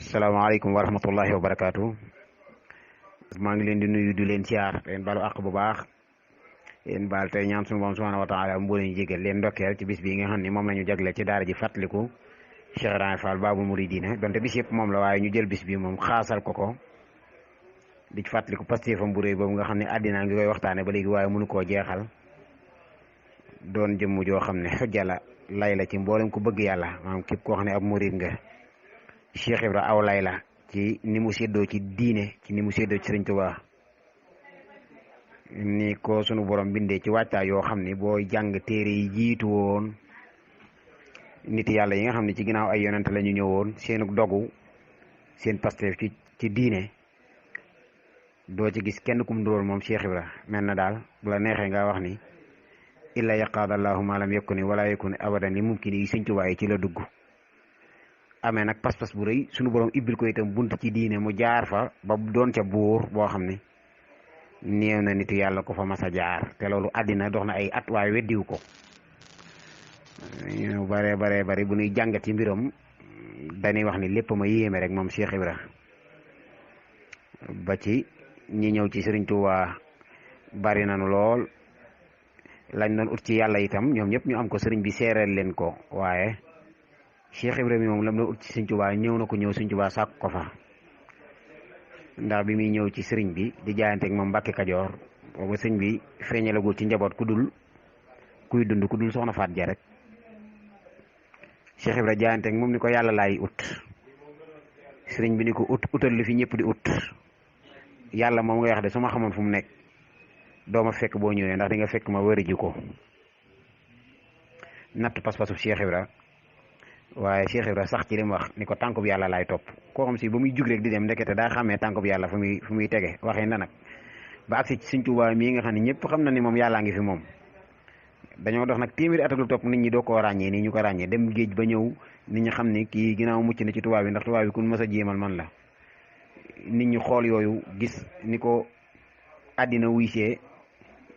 salaamaaleykum wa rahmatullahi wa barakaatu. maa ngi leen di nuyu di leen siyaar leen balu àq bu baax leen baal tey ñaan suñu borom subhanahu wa taala mu leen jégal leen ndokkeel ci bis bi nga xam ne moom la ñu jagle ci daara ji fàttaliku Cheikh Ibrahima Fall Babul Mouridina donte bis yëpp moom la waaye ñu jël bis bi moom xaasal ko di ci fàttaliku pastéefam bu rëy boobu nga xam ne àddina ngi koy waxtaane ba léegi waaye mënu koo jeexal doon jëmm joo xam ne xujja la lay la ci mboolem ku bëgg yàlla maanaam képp koo xam ne ab murid nga Cheikh Ibra aw lay la ci ni mu séddoo ci diine ci ni mu séddoo ci Sëriñ Tuubaa ni ko sunu borom bindee ci wàccaay yoo xam ni boo jàng téere yi jiitu woon nit yàlla yi nga xam ne ci ginnaaw ay yonent la ñu ñëwoon seenu dogu seen pasteef ci diine doo ci gis kenn kum ndurool moom Cheikh Ibra mel na daal bu la neexee nga wax ni illa yaqaadallahu ma lam yakuni wala yakuni abadan li mumkini yi Sëriñ Tuubaa yi ci la dugg amee nag pas-pas bu rëy sunu borom ibbil ko itam bunt ci diine mu jaar fa ba doon ca buur boo xam ne néew na nitu yàlla ko fa mas a jaar te loolu àddina dox na ay at waaye weddiwu ko ñu bare bu ñuy jàngat ci mbiram dañuy wax ni lépp ma yéeme rek moom Cheikh Ibra ba ci ñi ñëw ci Sëriñ Tuubaa bari nañu lool lañ doon ut ci yàlla itam ñoom ñëpp ñu am ko sëriñ bi seereel leen ko waaye Cheikh Ibrahima moom lam la ut ci Sëriñ Tuubaa ñëw na ko ñëw Sëriñ Tuubaa sàkk ko fa ndax bi muy ñëw ci sëriñ bi di jaayanteeg moom Mbàkke Kajoor booba sëriñ bi feeñalagul ci njaboot kuy dund ku dul soxna Faat Ja rek Cheikh Ibrahima jaayanteeg moom ni ko yàlla laay ut sëriñ bi ni ko utal li fi ñëpp di ut yàlla moom nga wax de su ma xamoon fu mu nekk doo ma fekk boo ñëwee ndax di nga fekk ma wëri ji ko natt pas-pasu Cheikh Ibrahima waaye Cheikh Ibra sax ci li mu wax ni ko tànku bi yàlla laay topp koo xam si ba muy jug rek di dem ndekete daa xàmmee tànku bi yàlla fu muy tege waxee na nag ba agsi ci Sëriñ Tuubaa mii nga xam ne ñëpp xam na ni moom yàllaa ngi fi moom dañoo dox nag téeméeri at ak lu topp nit ñi doo koo ràññee nii ñu ko ràññee dem géej ba ñëw nit ñi xam ni kii ginnaaw mucc na ci tubaab bi ndax tubaab bi kun mës a jéemal man la nit ñi xool yooyu gis ni ko àddina wuysee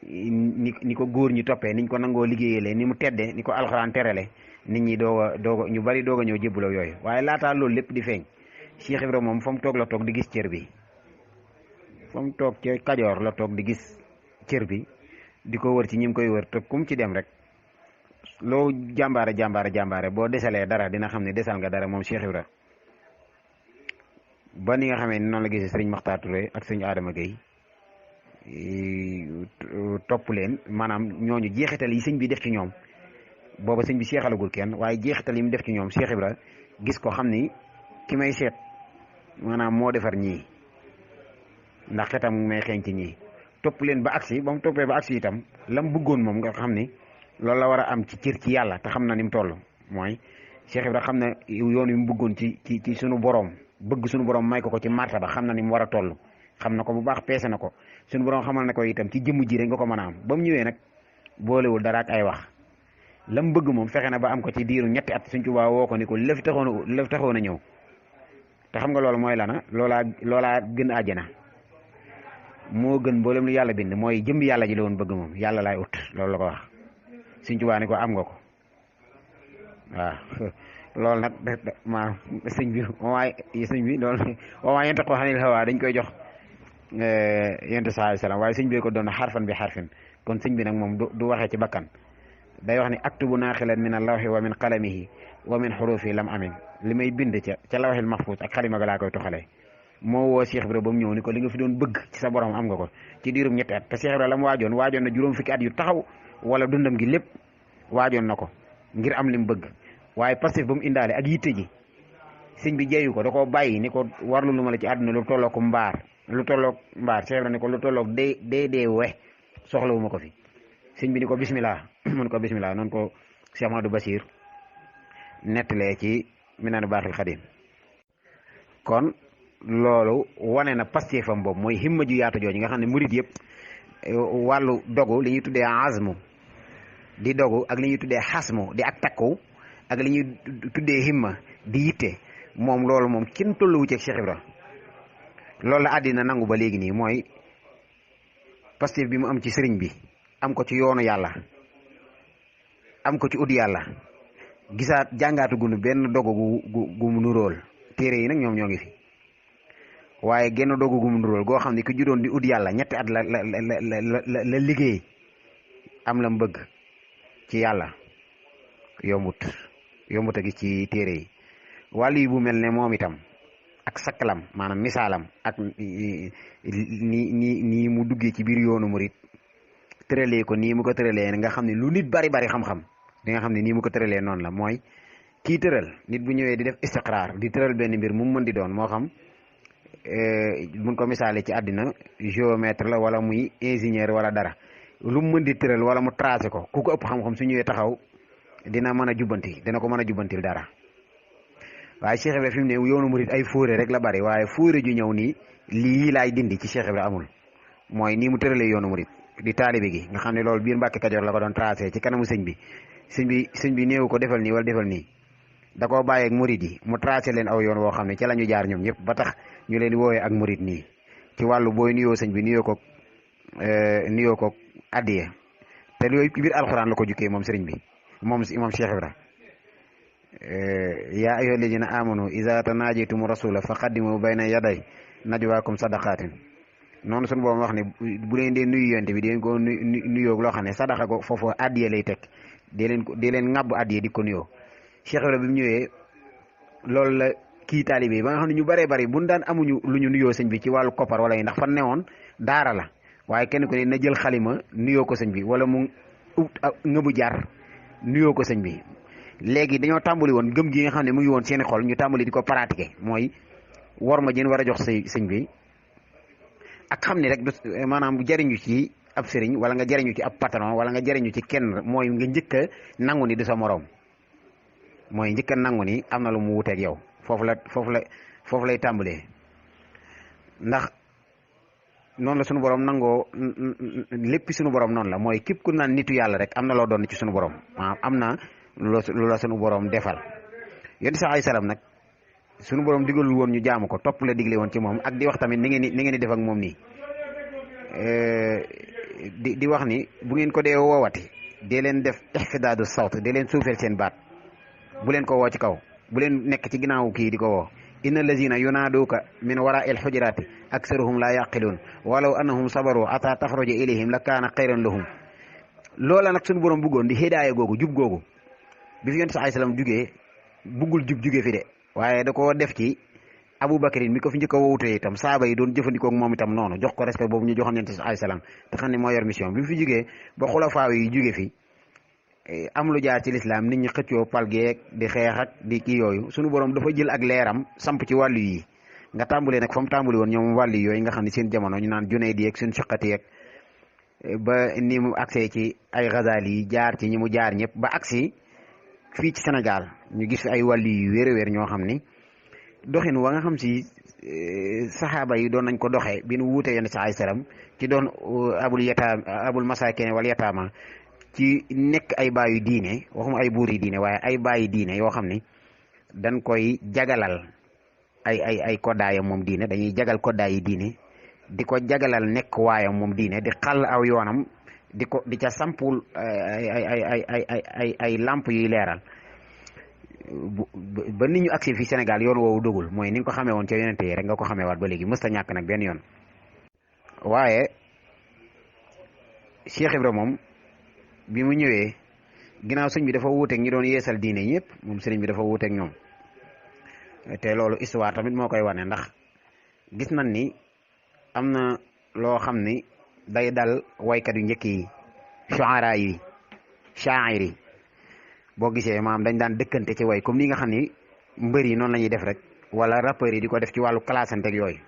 ni ko góor ñi toppee niñ ko nangoo liggéeyalee ni mu teddee ni ko alxuraan terale nit ñi doog a ñu bari doog a ñëw jébbaloo yooyu waaye laataa loolu lépp di feeñ Cheikh Ibra moom fa mu toog la toog di gis cër bi fa mu toog ca Kajoor la toog di gis cër bi di ko wër ci ñi koy wër te kum ci dem rek loo jàmbaare boo desalee dara dina xam ne desal nga dara moom Cheikh Ibra ba ni nga xamee ni noonu la gisee sëriñ Maxtaar Touré ak sëriñ Adama Gueye topp leen maanaam ñooñu jeexital yi sëñ bi def ci ñoom booba sëñ bi seexalagul kenn waaye jeexital yi mu def ci ñoom Cheikh Ibra gis ko xam ni ki may seet maanaam moo defar ñii ndax xetam may xeeñ ci ñii topp leen ba agsi ba mu toppee ba agsi itam la mu bëggoon moom nga xam ni loolu la war a am ci cër ci yàlla te xam na ni mu toll mooy Cheikh Ibra xam na yoon wi mu bëggoon ci sunu borom bëgg sunu borom may ko ci martaba xam na ni mu war a toll xam na ko bu baax peese na ko sunu borom xamal na ko itam ci jëmm ji rek nga ko mën a am ba mu ñëwee nag boolewul dara ak ay wax. lam bëgg moom fexe na ba am ko ci diiru ñetti at Sëriñ Tuubaa woo ko ni ko lëf taxoon a ñëw te xam nga loolu mooy lana loolaa gën àjjana moo gën mboolem lu yàlla bind mooy jëmbi yàlla ji la woon bëgg moom yàlla laay ut loolu la ko wax Sëriñ Tuubaa ni ko am nga ko waaw loolu nag ma sëñ bi loolu waaye yente ko xanil xawaa dañ koy jox yente saa salaam waaye sëñ bi ko doon xarfan bi xarfin kon sëñ bi nag moom du waxee ci bakkan day wax ni aktubu naaxilan min allawxi wa min qalamihi wa min xurufi lam amin li may bind ca lawxil mahfuus ak xalima ga laa koy toxalee moo woo Cheikh Ibra ba mu ñëw ni ko li nga fi doon bëgg ci sa borom am nga ko ci diirum ñetti at te Cheikh Ibra la mu waajoon na juróom fukki at yu taxaw wala dundam gi lépp waajoon na ko ngir am li mu bëgg waaye passif ba mu indaale ak yitte ji sëñ bi jeeyu ko da koo bàyyi ni ko warlu lu ma la ci àdduna lu tolloog mbaar Cheikh Ibra ni ko lu tolloog dee we soxlawu ma ko fi sëñ bi ni ko bismillah mun ko bismillah noonu ko Cheikh Amadou Bachir nettalee ci Minanu Baaxil Xadim kon loolu wane na pastéefam boobu mooy himma ju yaatu jooju nga xam ne murid yëpp wàllu dogu li ñuy tuddee azmu di dogu ak li ñuy tuddee xasmu di ak takku ak li ñuy tuddee himma di yitte moom loolu moom kenn tolluwu ci ak Cheikh Ibra loolu la àddina nangu ba léegi nii mooy pastéef bi mu am ci sëriñ bi am ko ci yoonu yàlla am ko ci ut yàlla gisaat jàngaatu gunu benn dogu gu mu nuróol téere yi nag ñoom ñoo ñoo ngi fi waaye genn dogu gu mu ndural goo xam ne ki judoon di ut yàlla ñetti at la liggéey am la mu bëgg ci yàlla yombut a gis ci téere yi wàllu yi bu mel ne moom itam ak sakkalam maanaam misaalam ak nii mu duggee ci biir yoonu murit tëralee ko nii mu ko tëralee nga xam ne lu nit bari xam-xam di nga xam ne nii mu ko tëralee noonu la mooy kii tëral nit bu ñëwee di def istiqraar di tëral benn mbir mu mën di doon moo xam buñ ko misaalee ci àddina géomètre la wala muy ingénieur wala dara lu mu mën di tëral wala mu tracé ko ku ko ëpp xam-xam su ñëwee taxaw dina mën a jubbanti dina ko mën a jubbantil dara waaye Cheikh Ibra fi mu ne yoonu murit ay fóore rek la bari waaye fóore ju ñëw nii lii laay dindi ci Cheikh Ibra amul mooy nii mu tëralee yoonu murit di taalibe gi nga xam ne loolu biir Mbàkke Kajoor la ko doon tracé ci kanamu sëñ bi néew ko defal nii wala defal nii da koo bàyyeeg murit yi mu tracé leen aw yoon woo xam ne ci la ñu jaar ñoom ñëpp ba tax ñu leen di woowee ak murit nii ci wàllu booy nuyoo sëñ bi nuyoo ko addiye te yooyu biir alxuraan la ko jukkee moom sëriñ bi moom Cheikh Ibra yaa ayyuha alladina amanu iza tanajaytum rasula faqaddimu bayna yaday najwaakum sadaqatin noonu suñu boobu wax ne bu leen dee nuyu yonte bi di leen ko nuyoo loo xam ne sadaqa ko foofu addiye lay teg di leen ŋàbb addiye di ko nuyoo Cheikh Ibra bi mu ñëwee loolu la kii taalibe yi ba nga xam ne ñu bëree bëri buñ daan amuñu lu ñu nuyoo sëñ bi ci wàllu koppar wala yi ndax fan newoon daara la waaye kenn ku ne na jël xalima nuyoo ko sëñ bi wala mu ngëbu jar nuyoo ko sëñ bi léegi dañoo tàmbali woon gëm gi nga xam ne mu ngi woon seeni xol ñu tàmbali di ko pratiquer mooy war ma jën war a jox sëñ bi ak xam ne rek maanaam jariñu ci ab sëriñ wala nga jariñu ci ab patron wala nga jariñu ci kenn mooy nga njëkk a nangu ni du sa moroom mooy njëkk a nangu ni am na lu mu wuteeg yow foofu lay tàmbalee ndax noonu la sunu borom nangoo lépp sunu borom noonu la mooy képp ku naan nitu yàlla rek am na loo doon ci sunu borom am na lu la sunu borom defal yonent sax ay salam nag sunu borom digalul woon ñu jaamu ko topp la digle woon ci moom ak di wax tamit ni ngeen di def ak moom nii di wax ni bu ngeen ko dee woowati dee leen def ixtidaadu sawt dee leen suufeel seen baat bu leen ko woo ci kaw bu leen nekk ci ginnaaw kii di ko woo inna allazina yunaaduuka min waraa il xujuraati aksaruhum laa yaqiluun walaw annahum sabaru ata taxruja ilayhim la kaana xayran lahum loola nag suñu borom bëggoon di hidaaya googu jub googu bi fi yonent sa ay salaam jugee buggul jugee fi de waaye da ko def ci Abubakarin mi ko fi njëkk a wowutee itam saaba yi doon jëfandikoo ak moom itam noonu jox ko respect boobu ñu joxoon yonent sa ay salaam te xam ne moo yor mission bi mu fi jugee ba xulafaa yi jugee fi am lu jaar ci lislaam nit ñi xëccoo palgeeg di xeex ak di kii yooyu suñu borom dafa jël ak leeram samp ci wàllu yi nga tàmbalee nag fa mu tàmbali woon ñoom wàllu yooyu nga xam ne seen jamono ñu naan Junayd yeeg seen siqati yeeg ba ni mu agsee ci ay Ghazali yi jaar ci ñi mu jaar ñëpp ba agsi fii ci Sénégal ñu gis fi ay wàllu yu wér ñoo xam ni doxin wa nga xam si saxaaba yi doon nañ ko doxee bi nu wuutee yenn sa ay salam ci doon abul masakin wal yataama ci nekk ay baayu diine waxuma ay buuri diine waaye ay baayu diine yoo xam ni dañ koy jagalal ay koddaayam moom diine dañuy jagal koddaay yi diine di ko jagalal nekk waayam moom diine di xàll aw yoonam di ca sampul ay lamp yuy leeral ba nit ñu agsi fi Sénégal yoon woowu dogul mooy ni nga ko xamee woon ca yonente yi rek nga ko xamee waat ba léegi mësta ñàkk nag benn yoon waaye Cheikh Ibra moom bi mu ñëwee ginnaaw sëñ bi dafa wuuteeg ñi doon yeesal diine ñëpp moom sëriñ bi dafa wuuteeg ñoom te loolu histoire tamit moo koy wane ndax gis nañ ni am na loo xam ni day dal waykat yu njëkk yi shuara yi sha'ir yi boo gisee maam dañ daan dëkkante ci way comme ni nga xam ni mbër yi noonu la ñuy def rek wala rappeurs yi di ko def ci wàllu classante ak yooyu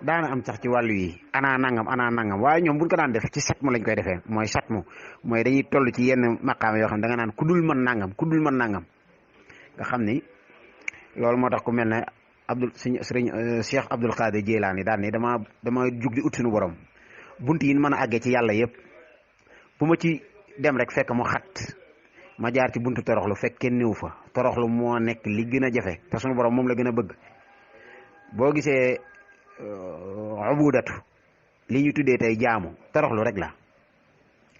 daana am sax ci wàllu yi ana nangam waaye ñoom buñ ko daan def ci satmu lañ koy defee mooy satmu mooy dañuy toll ci yenn maqaam yoo xam ne da nga naan ku dul mën nangam nga xam ni loolu moo tax ku mel ne sëriñ Cheikh Abdul Qadir Jilaani daal ni dama jug di ut suñu borom bunt yi mën a àggee ci yàlla yëpp bu ma ci dem rek fekk mu xat ma jaar ci buntu toroxlu fekk kenn néew fa toroxlu moo nekk li gën a jafe te suñu borom moom la gën a bëgg boo gisee ubudatu li ñu tuddee tey jaamu toroxlu rek la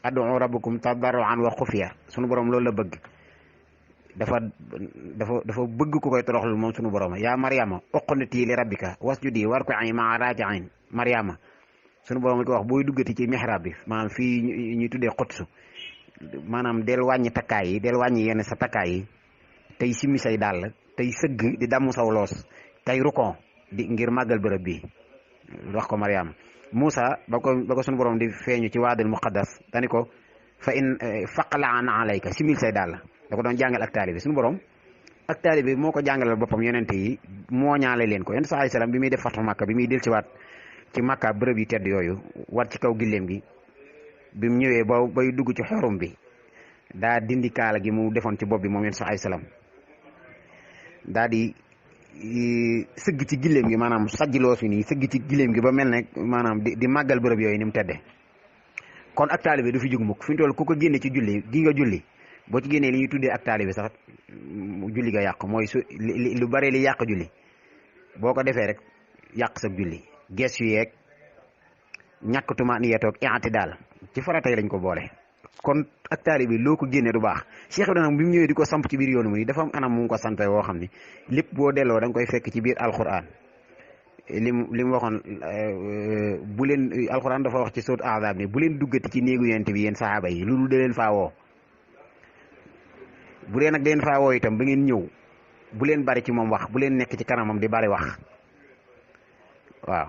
ad'u rabbakum tadarruan wa xufiya suñu borom loolu la bëgg dafa bëgg ku koy toroxlu moom sunu borom yaa Mariama uqnutii li rabbika wasjudi warka'i ma'a raaki'iin Mariama sunu borom ko wax booy duggati ci mihrab bi maanaam fii ñuy tuddee xutsu maanaam del wàññi takkaay yi del wàññi yenn sa takkaay yi tey simmi say dàll tey sëgg di damm saw loos tey rukon di ngir màggal bërëb bi wax ko Mariama Moussa ba ko sunu borom di feeñu ci waadul muqaddas dani ko fa in faqla'an alayka simil say dàll da ko doon jàngal ak taalibe sunu borom ak taalibe moo ko jàngalal boppam yonente yi moo ñaale leen ko yonent sallallahu alayhi wasallam bi muy def fatu Makka bi muy del ci waat ci Makka bërëb yu tedd yooyu war ci kaw gilleem gi bi mu ñëwee bay dugg ci xorum bi daa dindi kaala gi mu defoon ci bopp bi moom yonent sallallahu alayhi wasallam daa di sëgg ci gileem gi maanaam sajjiloo fi nii sëgg ci gileem gi ba mel ne maanaam di màggal bërëb yooyu ni mu tedde kon ak taalibe du fi jóg mukk fi mu toll ku ko génne ci julli gi nga julli boo ci génnee li ñuy tuddee ak taalibe sax julli ga yàq mooy lu bare li yàq julli boo ko defee rek yàq sa julli gees yu yeeg ñàkk tumaaniyatoog i'tidaal ci faratay lañ ko boole kon ak taalibe loo ko génne du baax Cheikh Ibrahima bi mu ñëwee di ko samp ci biir yoonu mu ni dafa am anam mu ngi ko sante woo xam ni lépp boo delloo da nga koy fekk ci biir alquran li mu waxoon bu leen alquran dafa wax ci soot Ahzab ni bu leen duggati ci néegu yonent bi yéen sahaaba yi loolu da leen faa woo bu dee nag da leen faa woo itam ba ngeen ñëw bu leen bari ci moom wax bu leen nekk ci kanamam di bari wax waaw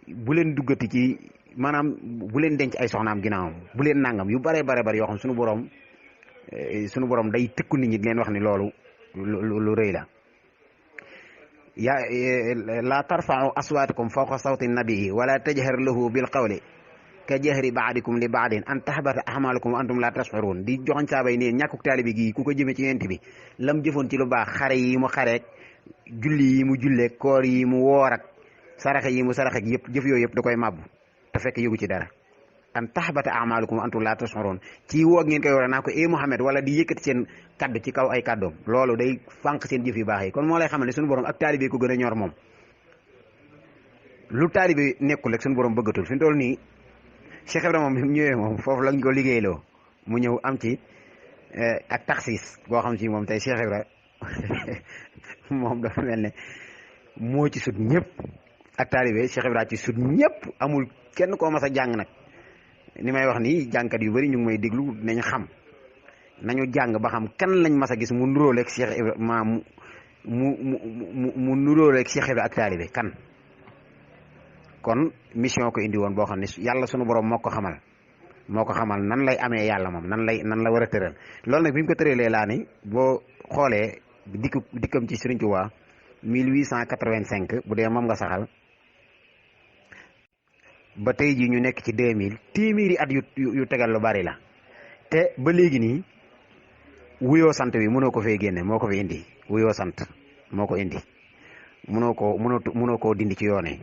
bu leen duggati ci maanaam bu leen denc ay soxnaam ginnaawam bu leen nangam yu bare bare yoo xam sunu borom day tëkku nit ñi di leen wax ni loolu lu rëy la la tarfa'u aswaatakum fawqa sawti nabii wala tajhar lahu bil qawli ka jahri ba'dikum li ba'din an tahbata a'malukum wa antum la tash'urun di joxoñ saabay ne ñàkkuk taalibi gi ku ko jëmee ci yent bi lam jëfoon ci lu baax xare yi mu xareek julli yi mu julleek koor yi mu woor ak saraxe yi mu saraxek yëpp jëf yooyu yëpp da koy màbbu te fekk yëgu ci dara an tahbata a'malukum wa antum la tash'urun ci woo ngeen koy war naa ko Muhammad wala di yëkkati seen kaddu ci kaw ay kaddoom loolu day fànq seen jëf yu baax yi kon moo lay xamal ne suñu borom ak taalibe ko gën a ñor moom lu taalibe nekkul rek suñu borom bëggatul fi mu toll nii Cheikh Ibrahima moom bi mu ñëwee moom foofu lañ ko liggéeyloo mu ñëw am ci ak taxis boo xam ci moom tey Cheikh Ibrahima moom dafa mel ne moo ci sut ñëpp ak taalibe Cheikh Ibrahima ci sut ñëpp amul kenn koo mas a jàng nag ni may wax nii jàngkat yu bari ñu ngi may déglu nañ xam nañu jàng ba xam kan lañ mas a gis mu nuróoleeg Cheikh Ibrahima mu nuróoleeg Cheikh Ibrahima ak taalibe kan kon mission ko indi woon boo xam ne yàlla sunu borom moo ko xamal nan lay amee yàlla moom nan la war a tëral loolu nag bi mu ko tëralee laa ni boo xoolee dikkam ci Serigne Touba 1885 bu dee moom nga saxal ba tey ji ñu nekk ci 2000 téeméeri at yu tegal lu bari la te ba léegi nii wuyoo sant bi mënoo ko fee génne moo ko fi indi wuyoo sant moo ko indi mënoo koo dindi ci yoone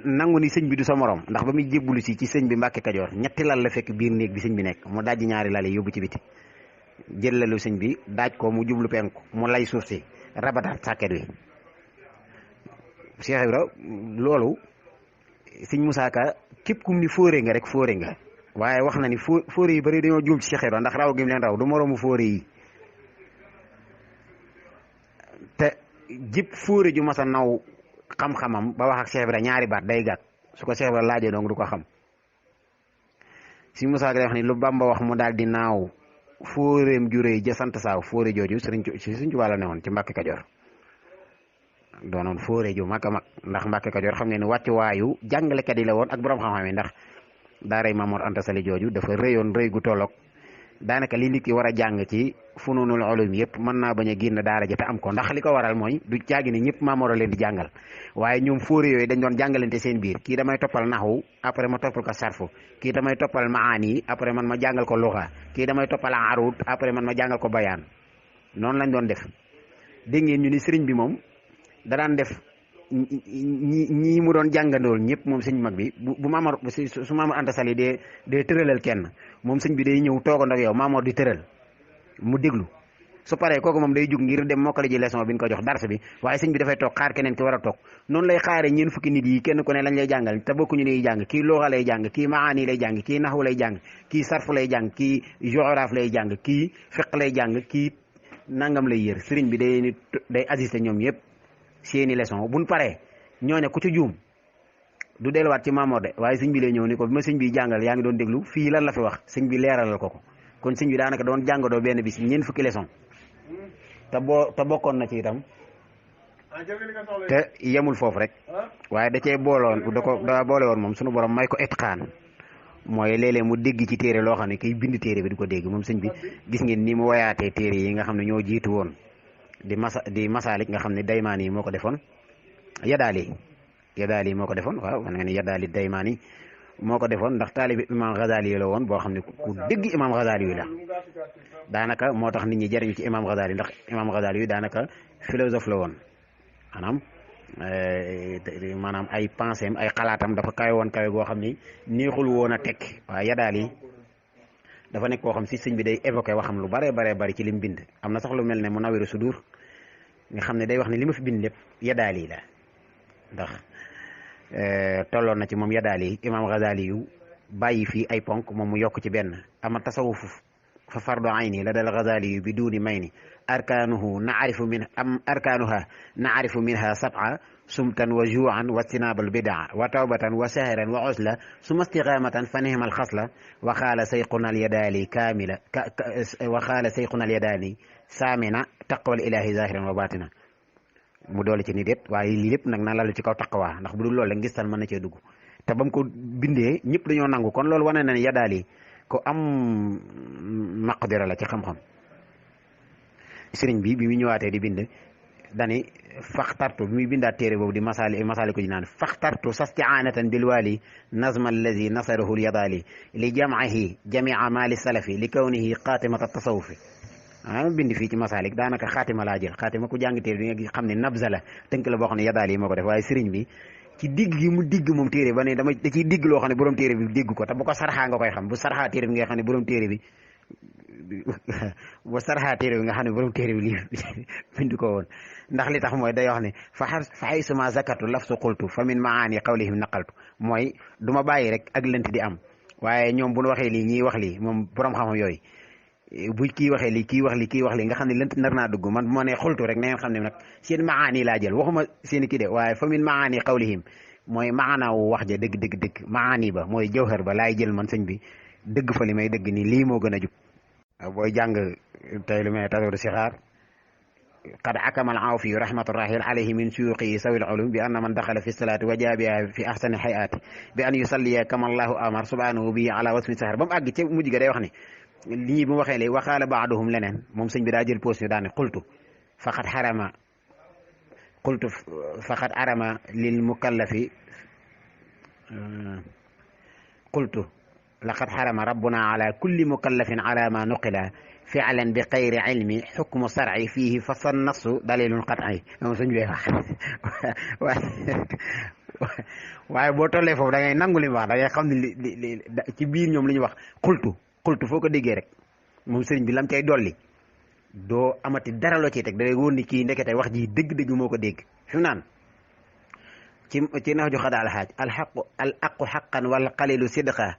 nangu ni sëñ bi du sa morom ndax ba muy jébbulu si ci sëñ bi Mbàkke Kajoor ñetti lal la fekk biir néeg bi sëñ bi nekk mu dajji ñaari lal yi yóbbu ci biti jël lalu sëñ bi daaj ko mu jublu penku mu lay suuf si rabataat sàkket wi Cheikh Ibra loolu sëñ Moussa Ka képp kum ni fóore nga rek fóore nga waaye wax na ni fóore yi bari dañoo juum ci Cheikh Ibra ndax raw gi mu leen raw du moroomu fóore yi te jëpp fóore ju mas a naw xam-xamam ba wax ak Cheikh Ibra ñaari baat day gàtt su ko Cheikh Ibra laajee donc du ko xam sëñ Moussa Ka day wax ni lu Bamba wax mu daal di naaw fóoreem ju rëy ja sant saaw fóore jooju sëriñ Tuubaa la newoon ci Mbàkke Kajoor doonoon fóore ju mag a mag ndax Mbàkke Kajoor xam ngeen ne wàccuwaayu jàngalekat yi la woon ak borom xam-xam yi ndax daaray Mamoor Anta Sali jooju dafa rëyoon rëy gu tolloog daanaka li nit ki war a jàng ci fununul ulum yëpp mën naa bañ a génn daara ja te am ko ndax li ko waral mooy du caagi ne ñëpp Mamoor a leen di jàngal waaye ñoom fóore yooyu dañ doon jàngalante seen biir kii damay toppal naxwu après ma toppal ko sarfu kii damay toppal maani après man ma jàngal ko luxa kii damay toppal arut après man ma jàngal ko bayaan noonu lañ doon def dégg ngeen ñu ni sëriñ bi moom da daan def ñii mu doon jàngandool ñëpp moom sëñ mag bi bu Mamoor su Mamoor Anta Sali dee tëralal kenn moom sëñ bi day ñëw toogandoo ak yow Mamoor di tëral mu déglu su paree kooku moom day jug ngir dem mokkale ji leçon bi ñu ko jox darse bi waaye sëñ bi dafay toog xaar keneen ki war a toog noonu lay xaaree ñeen fukki nit yi kenn ku ne lañ lay jàngal te bokkuñu ne jàng kii looxa lay jàng kii maani lay jàng kii naxwu lay jàng kii sarfu lay jàng kii géographie lay jàng kii fiq lay jàng kii nangam lay yër sëriñ bi day assisté ñoom yëpp seeni leçon buñ paree ñooña ku ci juum du delluwaat ci Maamoor de waaye sëñ bi lay ñëw ni ko bi ma sëñ bi jàngal yaa ngi doon déglu fii lan la fi wax sëñ bi leeralal ko kon sëñ bi daanaka doon jàngadoo benn bis ñeent fukki leçon te bokkoon na ci itam te yemul foofu rek waaye da cee daa boole woon moom sunu borom may ko itqaan mooy léeg-léeg mu dégg ci téere loo xam ne kiy bind téere bi du ko dégg moom sëñ bi gis ngeen ni mu wayaatee téere yi nga xam ne ñoo jiitu woon di masaalik nga xam ne daymaan yi moo ko defoon yadaali moo ko defoon waaw man nga ne yadaali daymaani moo ko defoon ndax taalibi imam Ghazali yi la woon boo xam ne ku dégg imam Ghazali yi la daanaka moo tax nit ñi jëriñu ci imam Ghazali ndax imam Ghazali yi daanaka philosophe la woon maanaam ay pensée ay xalaatam dafa kawe woon kawe goo xam ni neexul woon a tekk waaye yadaali dafa nekk koo xam si sëñ bi day évoqué waxam lu bare bari ci lim bind am na sax lu mel ne mu nawiru sudur nga xam ne day wax ne li ma fi bind lépp yadaali la ndax tolloon na ci moom yadaali imam Ghazali yu bàyyi fii ay ponk moom mu yokk ci benn ama tasawuf fa fardu ayni la dal Ghazali yu bi duuni may ni arkaanuha naarifu minha sab'a sumtan wa juu'an wa istinaabal bidaa wa tawbatan wa sahran wa usla suma istiqaamatan fa nihmal xasla wa xaala sayquna al yadaali kaamila wa xaala sayquna al yadaali saamina taqwal ilaahi zahiran wa batina mu doole ci ni déet waaye lii lépp nag na lalu ci kaw taqwa ndax bu dul loolu la ngistal mën na cee dugg te ba mu ko bindee ñëpp dañoo nangu kon loolu wane na ne yadaali ko am maqdira la ci xam-xam sëriñ bi mu ñëwaatee di bind dani faxtartu bi muy bindaat téere boobu di masali ko ji naan faxtartu sastiaanatan bilwaali nazma allazi nasarahu lyadaali li jamcihi jamia mali salafi li kawnihi xaatimata tasawufi bind fii ci masalik daanaka xaatima laa jël xaatima ku jàng téere di nga xam ne nabza la tënk la boo xam ne yadaali yi moo ko def waaye sëriñ bi ci digg gi mu digg moom téere ba ne da ciy digg loo xam ne borom téere bi dégg ko te bu ko sarxaa nga koy xam bu sarxaa téere bi nga xam ne borom téere bi lii bind ko woon ndax li tax mooy day wax ne fa haysuma zakatu lafsu qultu fa min maani qawlihim naqaltu mooy du ma bàyyi rek ak lënt di am waaye ñoom bu nu waxee lii ñiy wax lii moom borom xam-xam yooyu bu kii waxee lii kii wax lii nga xam ne lënt nar naa dugg man bu ma nee xultu rek na ngeen xam ne nag seen maani laa jël waxuma seen kii de waaye fa min maani qawlihim mooy maanaawu wax ja dëgg maani ba mooy jawhar ba laay jël man sëñ bi dëgg fa li may dëgg ni lii moo gën a jub booy jàng tey lu may tasawdu sixaar qad akama al awfi rahmatullahi alayhi min suyuqi sawil ulum bi anna man daxala fi salaati wa jaabiha fi ahsani hayati bi an yusalliya kama allahu amar subhanahu bi ala wasfi sahar ba mu àgg ca mujj ga day wax ne lii bu mu waxee léegi waxaala baaduhum leneen moom sëñ bi daa jël position daane qultu faqad arama lil mukallafi qultu laqad xarama rabbuna ala kulli mukallafin ala ma nuqila fi'lan bi xayri ilmi xukmu sar'i fiihi fa sa nasu dalilun qat'i moom sëñ bi wax waaye boo tollee foofu da ngay nangu li mu wax da ngay xam ne li ci biir ñoom li ñu wax xultu foo ko déggee rek moom sëriñ bi lam cay dolli doo amati dara loo ciy teg da ngay wóor ni kii ndekete wax ji dëgg-dëgg moo ko dégg fi mu naan ci nax ju xada alxaaj al aqu xaqan wal qalilu sidqa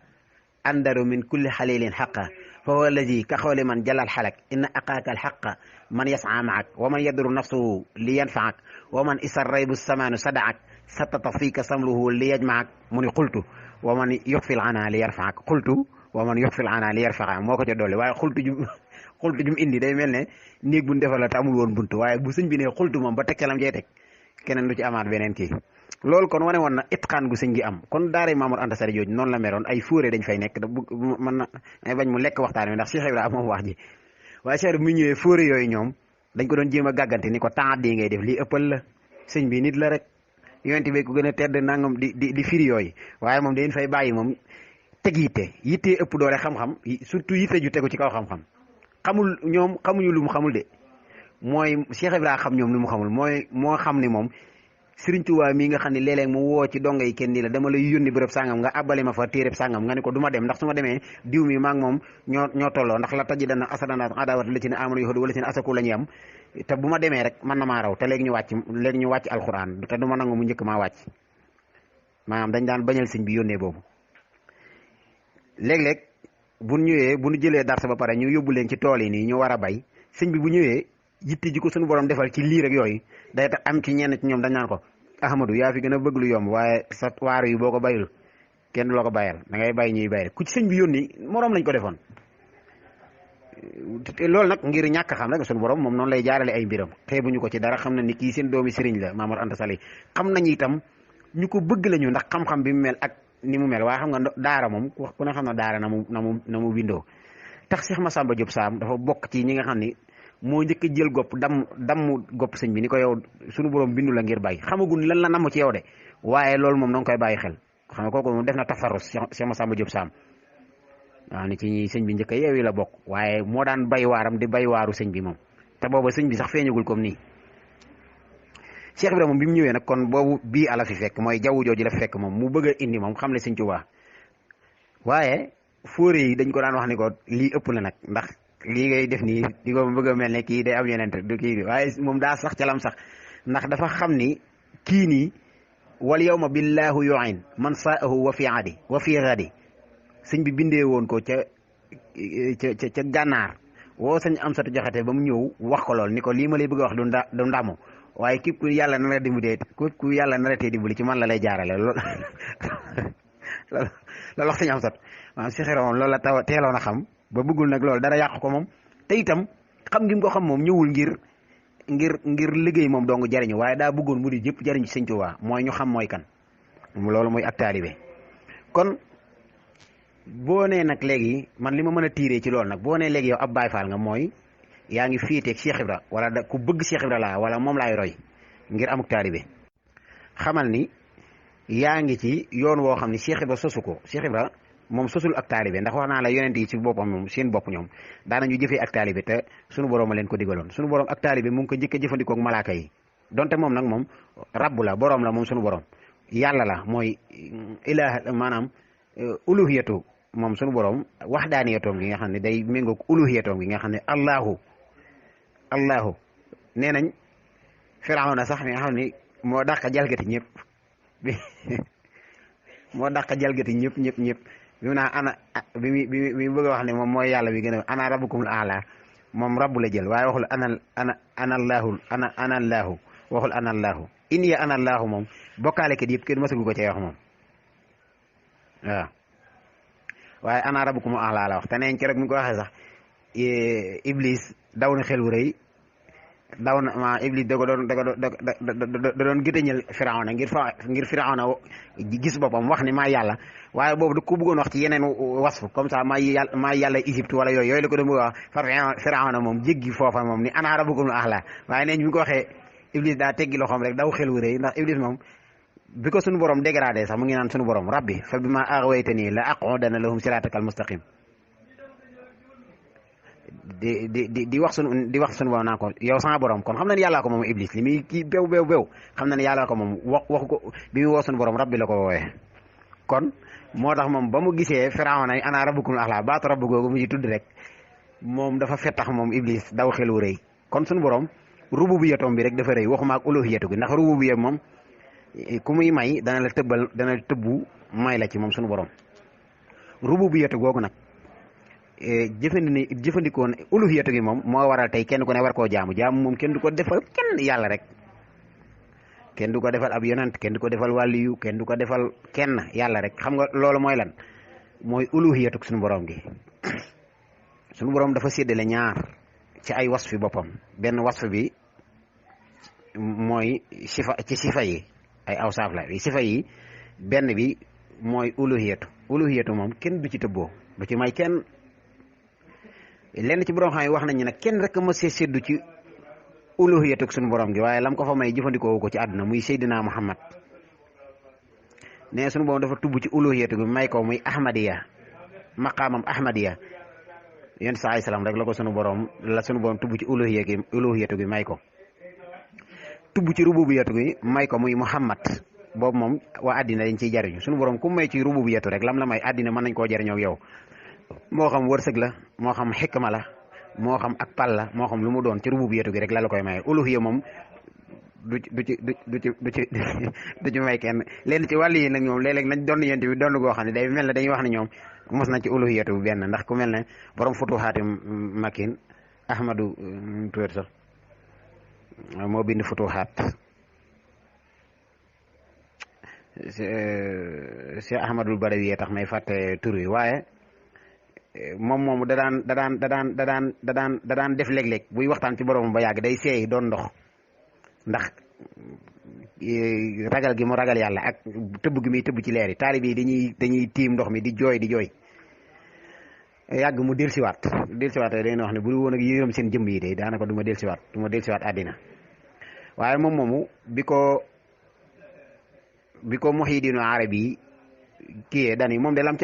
andaru min kulli xalilin xaqa fa huwa alladi ka xawli man jalal xalak inna aqaaka alxaqa man yasca maak wa man yadru nafsuhu li yanfaak wa man isar raybu samaanu sadaak satata fiika samluhu li yajmaak mu ni xultu wa man yuxfil ana li yarfaak xultu wa man yuxfil ana li yarfaak moo ko ca dolli waaye xultu jum indi day mel ne néeg bu ñu defal la te amul woon buntu waaye bu sëñ bi ne xultu moom ba teg ca lam cay teg keneen lu ci amaat beneen kii loolu kon wane woon na itqaan gu sëñ gi am kon daara Mamour Anta Sali jooju noonu la meroon ay fóore dañ fay nekk mën na ay bañ mu lekk waxtaan wi ndax Cheikh Ibrahima moom wax ji waaye Cheikh bi mu ñëwee fóore yooyu ñoom dañ ko doon jéem a gàggante ni ko temps di ngay def lii ëppal la sëñ bi nit la rek yonent bi ko gën a tedd nangam di firi yooyu waaye moom dañ fay bàyyi moom teg yitte ëpp doole xam-xam surtout yitte ju tegu ci kaw xam-xam xamuñu lu mu xamul de mooy Cheikh Ibrahima xam ñoom lu mu xamul mooy moo xam ni moom Sëriñ Tuubaa mii nga xam ne léeg-léeg mu woo ci donga yi kenn nii la dama lay yónni bërëb sàngam nga abbali ma fa téereb sàngam nga ne ko du ma dem ndax su ma demee diw mi maa ngi moom ñoo tolloo ndax la taji dana asadana adawat la ci ne amanu yahudu wala ci ne asaku la ñu am te bu ma demee rek mën na maa raw te léegi ñu wàcc alxuraan te du ma nangu mu njëkk maa wàcc maanaam dañ daan bañal sëñ bi yónnee boobu léeg-léeg bu ñëwee bu ñu jëlee darsa ba pare ñu yóbbu leen ci tool yi nii ñu war a bay sëñ bi bu ñëwee yitte ji ko suñu borom defal ci lii rek yooyu day tax am ci ñenn ci ñoom dañ naan ko Ahmadou yaa fi gën a bëgg lu yomb waaye sa waaru yi boo ko bayul kenn du la ko bayal da ngay bay ñuy bay rek ku ci sëñ bi yónni moroom lañ ko defoon loolu nag ngir ñàkk xam rek suñu borom moom noonu lay jaarale ay mbiram xeebuñu ko ci dara xam na ni kii seen doomi sëriñ la Maamor Anta Sali xam nañu itam ñu ko bëgg lañu ndax xam-xam bi mu mel ak ni mu mel waaye xam nga daara moom ku ne xam na daara na mu bindoo tax Cheikh Massamba Diop Sam dafa bokk ci ñi nga xam ni moo njëkk a jël gopp damm gopp sëñ bi ni ko yow suñu borom bindu la ngir bàyyi xamagun lan la namm ci yow de waaye loolu moom na nga koy bàyyi xel xam nga kooku moom def na tafarus Cheikh Massamba Diop Sam waaw ni ci ñi sëñ bi njëkk a yeewi la bokk waaye moo daan bay waaram di bay waaru sëñ bi moom te booba sëñ bi sax feeñagul comme nii Cheikh Ibrahima moom bi mu ñëwee nag kon boobu bii ala fi fekk mooy jaww jooju la fekk moom mu bëgg a indi moom xam ne sëñ Tuubaa waaye fóore yi dañ ko daan wax ni ko lii ëpp la nag ndax lii ngay def nii di ko bëgg a mel ne kii day am yeneen du kii waaye moom daa sax calam sax ndax dafa xam ni kii nii wal yawma billahu yu'in man saahu wa fi adi wa fi gadi sëñ bi bindee woon ko ca gànnaar woo sëñ Amsatu Jaxate ba mu ñëw wax ko lool ni ko lii ma lay bëgg a wax du ndamu waaye képp ku yàlla nar a dimbali képp ku yàlla nar a tee dimbali ci man la lay jaarale loolu loolu wax sëñ Amsatu maanaam Cheikh Ibra moom loolu la teeloon a xam ba bëggul nag loolu dara yàq ko moom te itam xam ngi ko xam moom ñëwul ngir liggéey moom dong jariñu waaye daa bëggoon mu di ñëpp jariñu ci sëñ Tuubaa mooy ñu xam mooy kan loolu mooy ak taalibe kon boo nee nag léegi man li ma mën a tiiree ci loolu nag boo nee léegi yow ab Baay Faal nga mooy yaa ngi féeteeg Cheikh Ibra wala da ku bëgg Cheikh Ibra laa wala moom laay roy ngir amuk taalibe xamal ni yaa ngi ci yoon woo xam ni Cheikh Ibra sosu ko Cheikh Ibra moom sosul ak taalibe ndax wax naa la yonent yi ci boppam moom seen bopp ñoom daanañu jëfee ak taalibe te sunu borom a leen ko digaloon sunu borom ak taalibe mu ngi ko njëkk a jëfandikoo ak malaaka yi donte moom nag moom rabbu la borom la moom sunu borom yàlla la mooy ilaah maanaam uluhiyatu moom sunu borom waxdaaniyatoom gi nga xam ne day méngoog uluhiyatoom gi nga xam ne allahu nee nañ Firawna sax mi nga xam ne moo dàq jalgati ñëpp moo dàq jalgati ñëpp bi mu naa ana bi bëgg a wax ne moom mooy yàlla bi gën a ana rabbukumul aala moom rabbu la jël waaye waxul ana allahu waxul ana allahu iniya ana allahu moom bokkaale kat yëpp kenn mësagu ko cay wax moom waaw waaye ana rabbukumul aala la wax te neen ci rek mi ko waxee sax Iblis daw na xel wu rëy daw na ma Iblis da doon gëtëñal Firawna ngir Firawna gis boppam wax ni maa yàlla waaye boobu da ko bëggoon wax ci yeneen wasfu comme ça maa yàlla Égypte wala yooyu la ko doon bëgg wax far Firawna moom jéggi foofa moom ni ana rabbukumul a'la waaye neen bi mu ko waxee Iblis daa teggi loxoom rek daw xel wu rëy ndax Iblis moom bi ko sunu borom dégradé sax mu ngi naan sunu borom rabbi fa bimaa aghwaytanii la aqudanna lahum siraatakal mustaqim di wax sunu borom naa ko yow sama borom kon xam na ne yàllaa ko moom Iblis li muy kii bew xam na ne yàllaa ko moom waxu ko bi muy woo sunu borom rabbi la ko woowee kon moo tax moom ba mu gisee Firawna ana rabbukumul a'la baatu rabbu googu mu ci tudd rek moom dafa fettax moom Iblis daw xel wu rëy kon sunu borom rububiyatoom bi rek dafa rëy waxuma ak uluhiyatu gi ndax rububiyat moom ku muy may dana la tëbbu may la ci moom sunu borom rububiyatu googu nag jëfandikoon uluhiyatu gi moom moo waral tey kenn ku ne war koo jaamu moom kenn du ko defal kenn yàlla rek kenn du ko defal ab yonent kenn du ko defal wàliyu kenn du ko defal kenn yàlla rek xam nga loolu mooy lan mooy uluhiyatu suñu borom gi suñu borom dafa séddale ñaar ci ay wasfi boppam benn wasf bi mooy sifa yi ay awsaaf la sifa yi benn bi mooy uluhiyatu moom kenn du ci tëbboo du ci may kenn lenn ci borom xam yi wax nañu nag kenn rek ma see séddu ci uluhiyatu suñu borom gi waaye lam ko fa may jëfandikoo ko ci àdduna muy Seydina Muhammad ne suñu borom dafa tubb ci uluhiyatu gi may ko muy ahmadiya maqaamam ahmadiya yonent saa salaam rek la ko sunu borom tubb ci uluhiyatu gi may ko tubb ci rububiyatu gi may ko muy Muhammad boobu moom waa àddina dañ ciy jariñu suñu borom ku may ci rububiyatu rek lam la may àddina mën nañ koo jariñoo ak yow moo xam wërsëg la moo xam xikma la moo xam ak pal la moo xam lu mu doon ci rububiyatu gi rek la koy maye uluhiya moom du ci may kenn leen ci wàll yi nag ñoom léeg-léeg nañ doon yent bi doon goo xam ne day mel ne dañuy wax ne ñoom mos na ci uluhiyatu bu benn ndax ku mel ne borom futuhaati makin ahmadu tuwét sax moo bind futuhaat Cheikh Ahmadul Badawi tax may fàtte tur wi waaye moom da daan def léeg-léeg buy waxtaan ci borom ba yàgg day seey doon ndox ndax ragal gi mu ragal yàlla ak tëbb gi muy tëbb ci leer yi taalib yi dañuy tiim ndox mi di jooy yàgg mu dellusiwaat day wax ne bu woon ak yërëm seen jëmm yi de daanaka du ma dellusiwaat àddina waaye moom moomu bi ko Muhyiddin Arabi kiyee dani moom de lam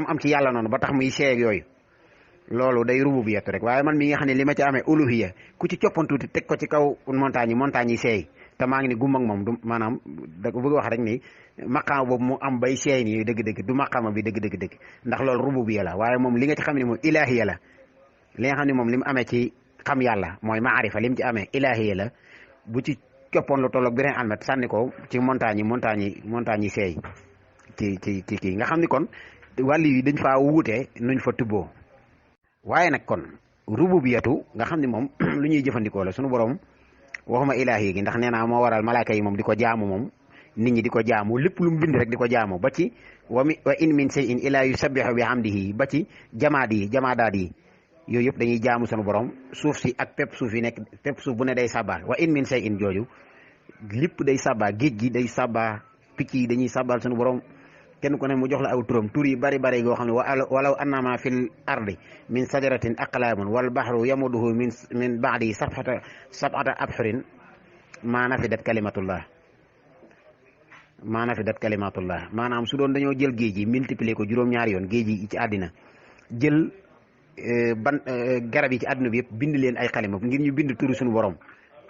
am ci yàlla noonu ba tax muy seey yooyu loolu day rububiyatu rek waaye man mi nga xam ne li ma ci amee uluhiya ku ci coppantuuti teg ko ci kaw montagne yi seey te maa ngi ni gum ak moom du maanaam da ko bëgg wax rek ni maqaama boobu mu am bay seey nii dëgg-dëgg du maqaama bi dëgg ndax loolu rububiya la waaye moom li nga ci xam ne moom ilahiya la li nga xam ne moom li mu amee ci xam yàlla mooy maarifa li mu ci amee ilahiya la bu ci coppoon lu tolloog beneen almet sànni ko ci montagne yi seey ci kii nga xam ni kon wàllu yi dañ faa wuute nuñ fa tubboo waaye nag kon rububiyatu nga xam ne moom lu ñuy jëfandikoo la sunu borom waxuma ilaahi gi ndax nee naa moo waral malaaka yi moom di ko jaamu moom nit ñi di ko jaamu lépp lu mu bind rek di ko jaamu ba ci wa in min shay'in illaa yusabbihu bi hamdihi ba ci jamaadaat yi yooyu yëpp dañuy jaamu sunu borom suuf si ak pepp suuf yi nekk pepp suuf bu ne day sabbaal wa in min shay'in jooju lépp day sabbaa géej gi day sabbaa picc yi dañuy sabbaal sunu borom kenn ku ne mu jox la aw turam tur yi bari goo xam ne walaw annama fil ardi min sajaratin aqlaamun wal bahru yamuduhu min baadi sab'ata abhurin maa nafidat kalimatullah maanaam su doon dañoo jël géej yi multiplier ko juróom-ñaari yoon géej yi ci àddina jël garab yi ci àdduna bi yëpp bind leen ay xalima ngir ñu bind turu suñu borom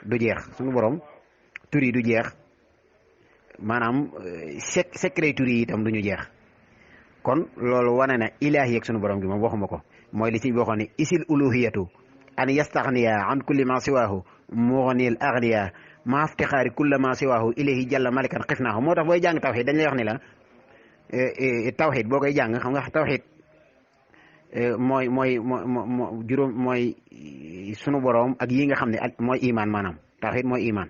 du jeex suñu borom tur yi du jeex maanaam secret tur yi itam du ñu jeex kon loolu wane na ilaahi ak sunu borom gi moom waxuma ko mooy li ci waxoon ne isil uluhiyatu an yastaxniya an kulli ma siwaahu muxnil agniya ma aftixaari kulla ma siwaahu ilayhi jalla malikan xifnaahu moo tax booy jàng tawxid dañ lay wax ni la tawxid boo koy jàng xam nga tawxid mooy juróom mooy sunu borom ak yi nga xam ne mooy iman maanaam tawxid mooy iman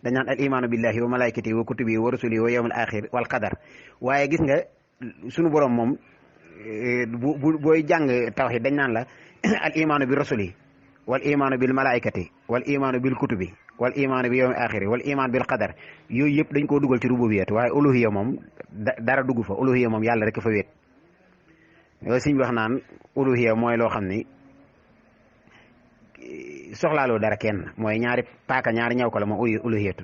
dañ naan al imaanu billahi wa malaikatihi wa kutubihi wa rusulihi wa yawmil axir wal qadar waaye gis nga sunu borom moom booy jàng tawxid dañ naan la al imaanu bi rusuli wal imaanu bil malaikati wal imaanu bil kutubi wal imaanu bi yawmil axir wal imaan bil qadar yooyu yëpp dañ koo dugal ci rububiyat waaye uluhiya moom dara dugg fa uluhiya moom yàlla rek fa wéet loolu siñ wax naan uluhiya mooy loo xam ni soxlaaloo dara kenn mooy ñaari ñaw ko la moom uluhiyatu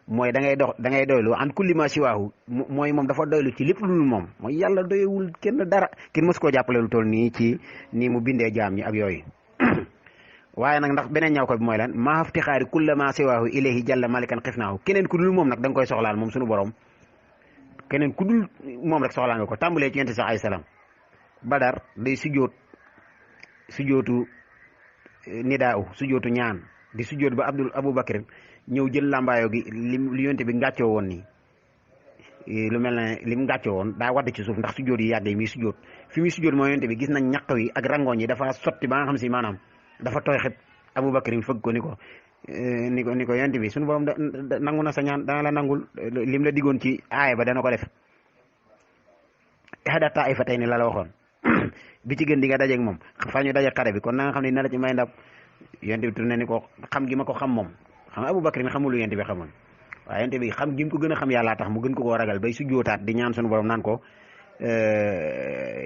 mooy da ngay doylu an kulli ma siwaahu mooy moom dafa doylu ci lépp lu dul moom mooy yàlla doyewul kenn dara kenn mës koo jàppale lu toll nii ci nii mu bindee jaam ñi ak yooyu waaye nag ndax beneen ñaw ko bi mooy lan maa iftixaari kulla ma siwaahu ilayhi jalla malikan xifnaahu keneen ku dul moom nag da nga koy soxlaal moom suñu borom keneen ku dul moom rek soxlaal nga ko tàmbalee ci yonent sax ay salaam badar day sujootu nidaaw sujootu ñaan di sujoot ba Abu Bakr ñëw jël làmbaayo gi li yonte bi ngàccoo woon nii lu mel ne lim ngàccoo woon daa wadd ci suuf ndax sujoot yi yàgg yi muy sujoot fi muy sujoot mooy yonte bi gis nañ ñaq wi ak rangooñ yi dafa sotti ba nga xam si maanaam dafa tooy xib Abu Bakr fëgg ko ni ko yonte bi suñu borom nangu na sa ñaan dana la nangul lim la diggoon ci aaya ba dana ko def ihda taifatayni la waxoon bi ci gën di nga dajeeg moom fa ñu daje xare bi kon na nga xam ne na la ci may ndab yonte bi tourné ni ko xam gi ma ko xam moom xam nga Abubakar mi xamul lu yonte bi xamoon waaye yonte bi xam gi mu ko gën a xam yàllaa tax mu gën ko koo ragal bay su jootaat di ñaan suñu borom naan ko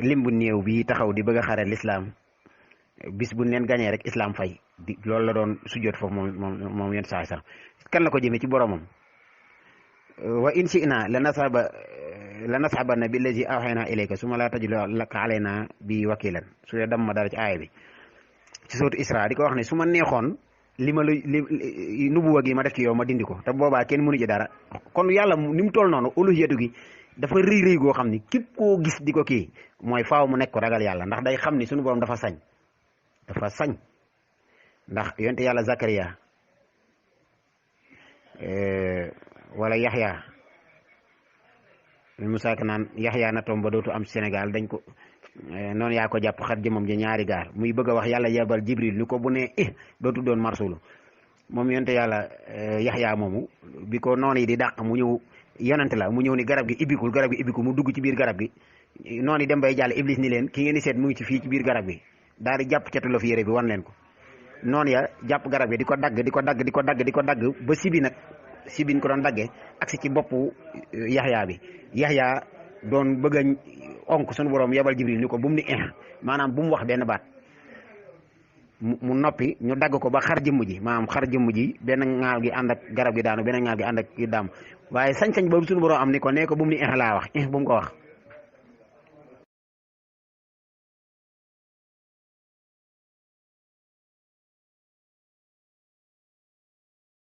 lim bu néew bi taxaw di bëgg a xare l'islam bis bu leen gañee rek islam fay di loolu la doon sujjoot foofu moom yonte sax kan la ko jëmee ci boromam wa in shi'na la nashabanna billazi awhayna ilayka summa la tajidu laka alayna bi wakilan su dee dam ma dara ci aaya bi ci sootu Isra di ko wax ne su ma neexoon li ma li nubuwa gi ma def ci yow ma dindi ko te boobaa kenn mënu ci dara kon yàlla ni mu toll noonu uluhiyatu gi dafa rëy rëy goo xam ni képp koo gis di ko kii mooy faaw mu nekk ko ragal yàlla ndax day xam ni suñu borom dafa sañ ndax yonte yàlla Zakariya wala Yaxya Musaa Ka naan Yaxya na toom ba dootu am Sénégal dañ ko noonu yaa ko jàpp xar jëmam ja ñaari gaar muy bëgg a wax yàlla yebal Jibril ni ko bu ne dootu doon marsulu moom yonte yàlla Yaxya moomu bi ko noonu yi di dàq mu ñëw yonante la mu ñëw ni garab gi ibbikul mu dugg ci biir garab gi noonu yi dem bay jàll Iblis ni leen ki ngeen di seet mu ngi ci fii ci biir garab gi daal di jàpp catu la fi yére bi wan leen ko noonu ya jàpp garab gi di ko dagg ba sibi ko doon daggee agsi ci boppu Yaxya bi Yaxya doon bëgg a onk sunu borom yebal Jibril ni ko bu mu ni maanaam bu mu wax benn baat mu noppi ñu dagg ko ba xar jëmm ji maanaam xar jëmm ji benn ŋaal gi ànd ak garab gi daanu benn ŋaal gi ànd ak ki daam waaye sañ-sañ boobu sunu borom am ni ko nee ko bu mu ni laa wax bu mu ko wax